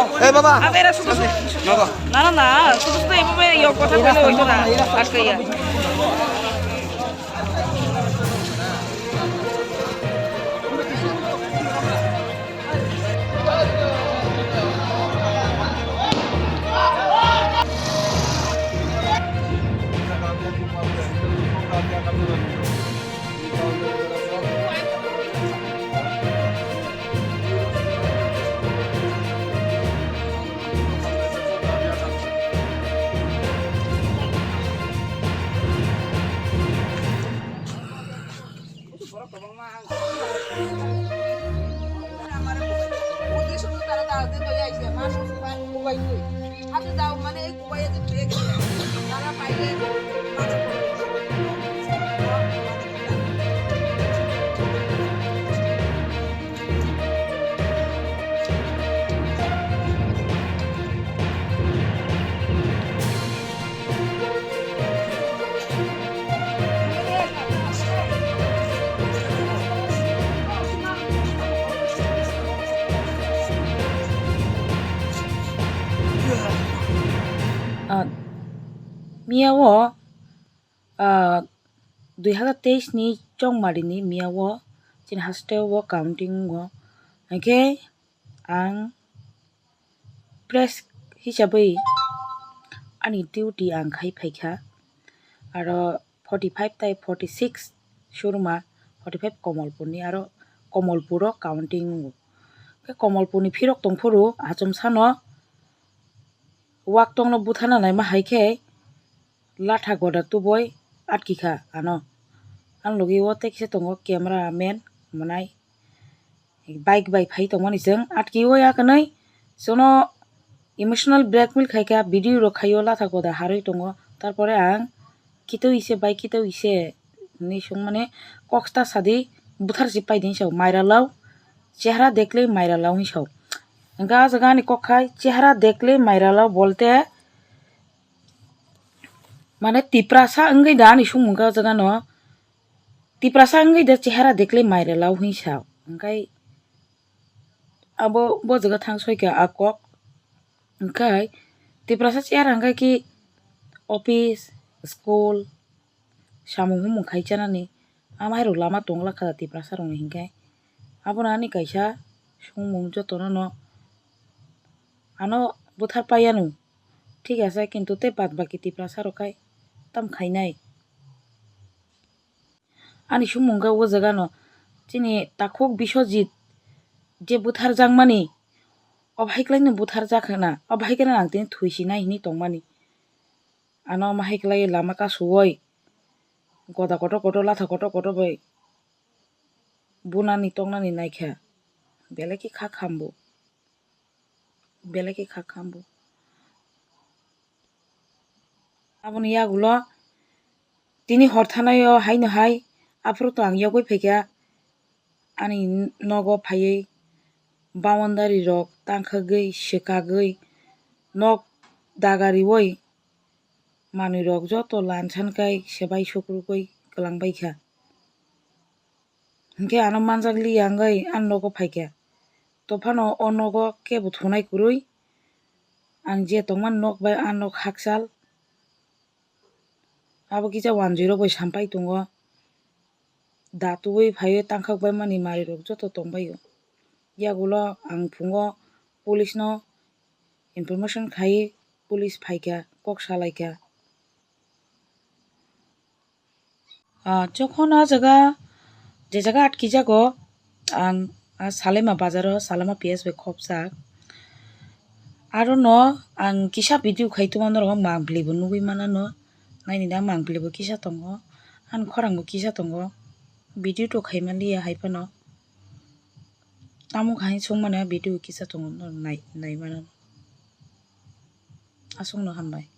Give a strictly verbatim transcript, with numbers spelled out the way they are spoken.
Eh, baba. Ate era sudu sudu. Baba. Na, na, na, sudu sudu ebabe yo kotha koile oito na. Atkaiya. Ah, miya o, ah, dui hazar teis ni chongmari ni miya o chini hasteo counting wngo. Hinkhe ang press hisabwi ani duty ang khai phaikha, aro forty five tai forty six showroom-a, forty five Komolpurni, aro Komolpuro counting wngo. Khe Komolpurni phirok tongphuru achomsano waktongno butharna naima hai khe latha goda tubui atkikha ano. Ang logi o tei kisa tongo camera man hwnmwnai. Bike bai phai tongmani chwng atkiwi ya kwnwi chwngno emotional blackmail khaikha, video rok khaio, latha goda harwi tongo. Tarpore ang kitwi se bai kitwi se hinwi swngmani kok ta sadi buthar si paidi hinwi sao, maira lao chehra dekle maira lao hinwi sao. Hwnkhe ah jaga ani kok khai chehra dekle maira lao bolte mane Tiprasa wngwi da ani songmung khe ah jaga no. Tiprasa wngwi da chehara dekle maira lao hinwi sao. Hwnkhe abo bo jaga thang soikha a kok. Hwnkhe Tiprasa chehara hwnkhe ki office, school, samung humung khai chanani. Amairok lama tongla kha Tiprasa rokni hinkhe. Abono ani kaisa songmung jotono no ano buthar paiya no. Thik ase, kintu tei bad baki Tiprasa rok khai tam khainai. Ani songmung khe o jaga no chini takhuk Biswajit je buthar jakmani, o bahai kwlai no buthar jak na, o bahai kwlai ang tini thwi sinai hinwi tongmani. Ano ma hai kwlai lama kasuwi goda kotor kotor latha kotor kotor bai bunani tongnani naikha, belai khe kha khambo, belai khe kha khambo. Aboni yagulo tini hor thanai o haino hai aphuru to ang yogwi phaikha. Ani nogo phaiwi boundary rok tangkhagwi swkagwi nok dagariwi manwi rok joto lansan kai swbai sukrubwi kwlangbaikha. Hinkhe ano manjak liya wngwi ani nogo phaikha. Tophano o nogo kebo thunai kwrwi ang je tongmani nok bai a nok hakchal. Abo kisa wanjwi rok bai sampai tongo. Da tubui phaiwi tangkhak bai mani manwi rok joto tongbaio. Yagulo ang phungo police no information khai police phaikha kok salaikha. Ah, jokhon ah jaga je jaga atkijago ang ah Salaima bazaro Salaima P S bai khopjak. Aro no ang kisa video khai tongma norok mang bwlwi bo nugwi manano. Naini da mang bwlwi bo kisa tongo. Ani khorang bo kisa tongo. Video to khaima liya hai phano. Tamo khai songmani video kisa tongo norok nai, nai manano. Aswkno hambai.